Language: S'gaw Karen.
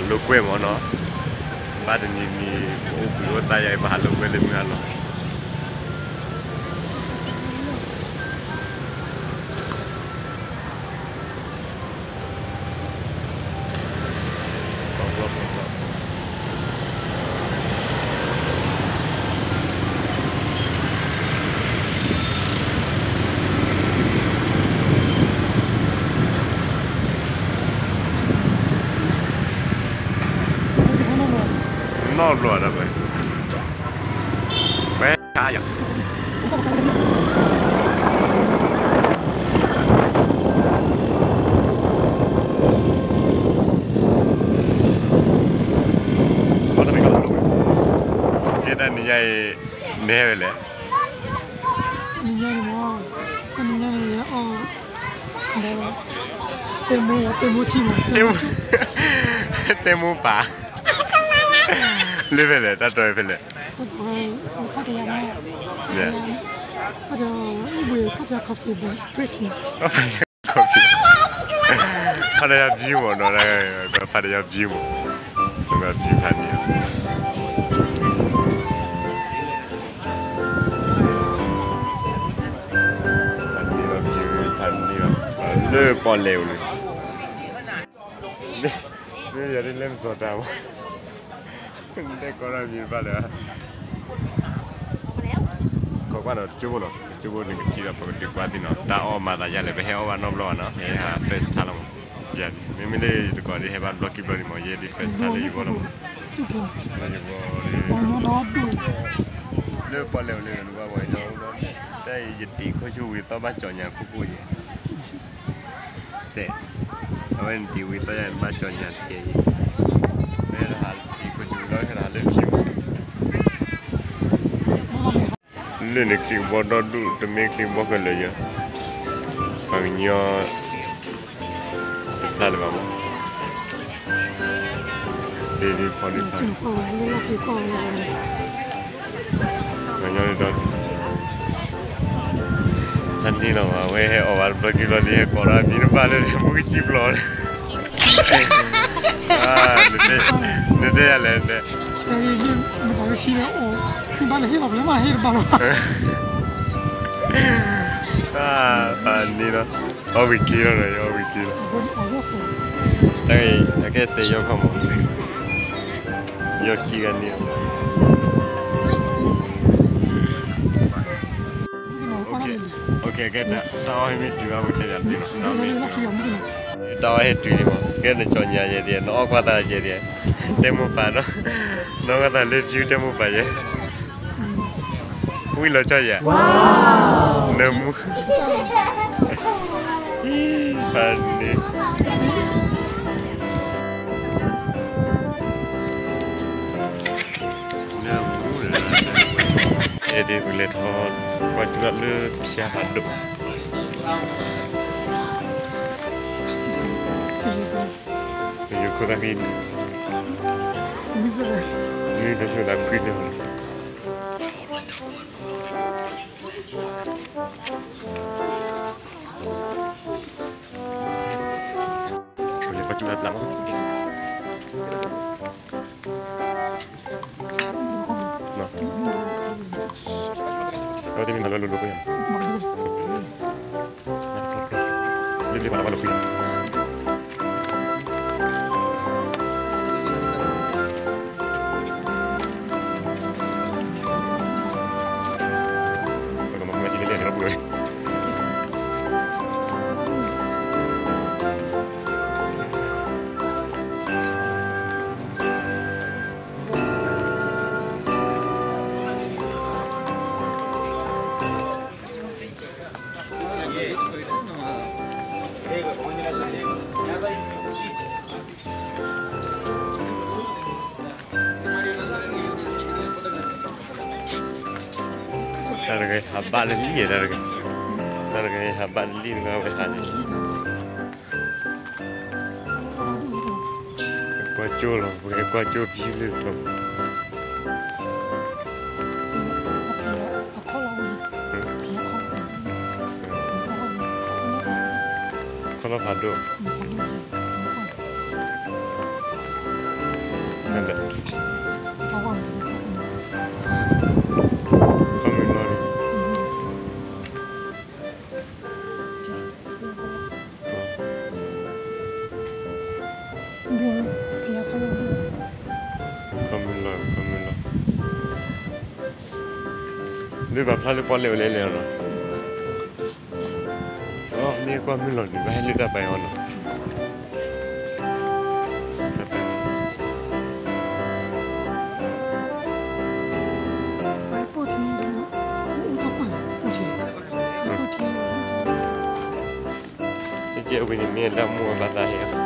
လိာ်ကွဲမ့ၢ်နီၤ, ဘၣ်တနံၤနံၤ ပအိၣ်ဘှံးအိၣ်သါယၤအံၤ ပဟးလိာ်ကွဲလၢမုၢ်ဟါလီၤ. နီၢ်ဘျီဒၣ်ဝဲ, ဝဲခါယၤ ကဲဒၣ်နံၤညါအံၤ နဟဲဝဲလဲၣ်, နံၤညါန့ၣ်မ့ၢ်, နံၤညါန့ၣ် အီၣ် တဲမိၢ်, တဲမိၢ်ထံမး, တဲမိၢ်, တဲမိၢ်ပၢ်, လၢဖဲလဲၣ်, တၢ်တီၤဖဲလဲၣ်, ဖးတယၤ, ဖးတယၤ, ဖးတယၤ coffee break န့ၣ် ဖးတယၤ view မးနီၤ, ဖးတယၤ view မး, ဖးတယၤ view ဖးန့ၣ် ဖးန့ၣ်လီၤ, ဖးန့ၣ်လီၤ, လၢပီၣ်လဲၣ်အိၣ်န့ၣ်, မ့ၢ်ယၤဒ်လဲၣ်မစီၤတၢ်မး, တဲကီးထီၣ်မံၤတဖၣ်လၢ ခိးကွၢ်ဒီးတကၠိဖိနီၤ, တကၠိဖိန့ၣ်ကထံၣ်ဒီးပကဒုးကွၢ်သ့ၣ်နီၤ, တၢ်အီၣ်မၤသးယါလဲၣ်, ပဟဲအီၣ်ဘၣ်နီတဘျီဘၣ်နီၤ, ဟဲဟး first time လီၤမး, ယၤ, မ့မ့ၢ်လၢယသကိးဒ်ဟဲဘၣ်တဘျီခံဘျီန့ၣ်မး, ယဲဒ် first time လၢယဂီၢ်လီၤမး, ယဂီၢ်, လၢပီၣ်လဲၣ်အိၣ်လၢနဘၣ်ဝဲဒီး, တၢ်အံၤယတံၤခိၣ်ဆူဝံၤသီဘၣ်ကၠီညါခိၣ်ခိၣ်ယဲ စဲး, အဝဲန့ၣ်တံၤဝံၤသီယါဘၣ်ကၠီညါတကဲအံၤ, မ့ၢ်တဟးတံၤခိၣ်ဆူဝံၤလီၤ ဟဲတဟးလၢခံမး, လၢန့ၣ်ချံကဘီဒီဒူၣ် တမ့ၢ်ချံကဘီခဲလၢာ်ယဲ, ပှၤကညီ တဖျါလၢၤဘၣ်မး, ဒ်ဒ်ဖီဒ်ဖီ ပှၤကညီဒီး ဖးန့ၣ်လီၤဘၣ်, အဝဲဟဲအီၣ်ဘၣ်တဘျီခံဘျီဒ်ဟဲကိးထီၣ်မံၤတဖၣ်လၢမူကစံဘျီန့ၣ်, နတဲယၤလဲၣ်, မတၤလၢထံလၢအိၣ်, ဘၣ်လၢဟ့ၣ်လီၤပျဲမးဟ့ၣ်တဘၣ်လီၤ, ဖးန့ၣ်လီၤ, အီၣ်ဝံၤက့ၤလီၤဒီး အီၣ်ဝံၤက့ၤလီၤ, တၢ်အံၤ အကဲစဲးယီၢ်ခီမး, ယီၢ်ခံဂၤန့ၣ် ကဲ တၢ်အီၣ်ဟဲမ့ၢ်တုၤဘၣ် ပကတဲယၤသ့လီၤ, တၢ်အီၣ်ဟဲတုၤန့ၣ်မး ကဲနကၠီညါယဲဒၣ် နအီၣ်ကွၢ်သးယဲဒၣ် တဲမိၢ်ပၢ်ဒီး နအီၣ်ကွၢ်သးလၢ view တဲမိၢ်ပၢ်ယဲ ဝံၤလီၤကၠီယဲ နမူ ဖးန့ၣ် အဲဒ်ပလဲၤထီၣ် ကွၢ်ကၠူလၢဖၠါဖးဒိၣ် ယိၤခိၣ်သၣ်ဃံ မ့ၢ်တၢ်ဆိၣ်သးခွံန့ၣ် ကွၢ်ကၠူလၢဖျါမး အဝဲသ့ၣ်မ့ၢ်မၤလိလိၤလိၤဖိယါ လ့လ့ပှၤလီၤဘၣ်လိာ်ဃံ ပကမၤမၤစံးလ့လ့လီၤပူၤလီၤ တၢ်တဂၤဟးဘၣ်လၢလံၣ် တၢ်တဂၤ တၢ်တဂၤဟးဘၣ်လၢလံၣ် တဂၤဝဲဟးန့ၣ် ကွၢ်ကၠိလီၤ ပကကွၢ်ကၠိဖံလၢလီၤ ခီလီၤဖးဒိၣ် ခီလီၤဖးဒိၣ် လဲၣ်, ခီမ့ၢ်လီၤန့ၣ်, ခီမ့ၢ်လီၤ, ခီမ့ၢ်လီၤ, ဒ်ပာ်ဖျါလၢပီၣ်လဲၣ်အိၣ်လဲၣ်လဲၣ်လီၤ, မ့ၢ်ကွၢ်မ့ၢ်လီၤန့ၣ် ဘၣ်ဟဲလၢတၢ်ပာ်အီၤလီၤ, ကဲဝဲန့ၣ်မ့ၢ်လၢအမိၢ်အဘၣ်သးဟဲ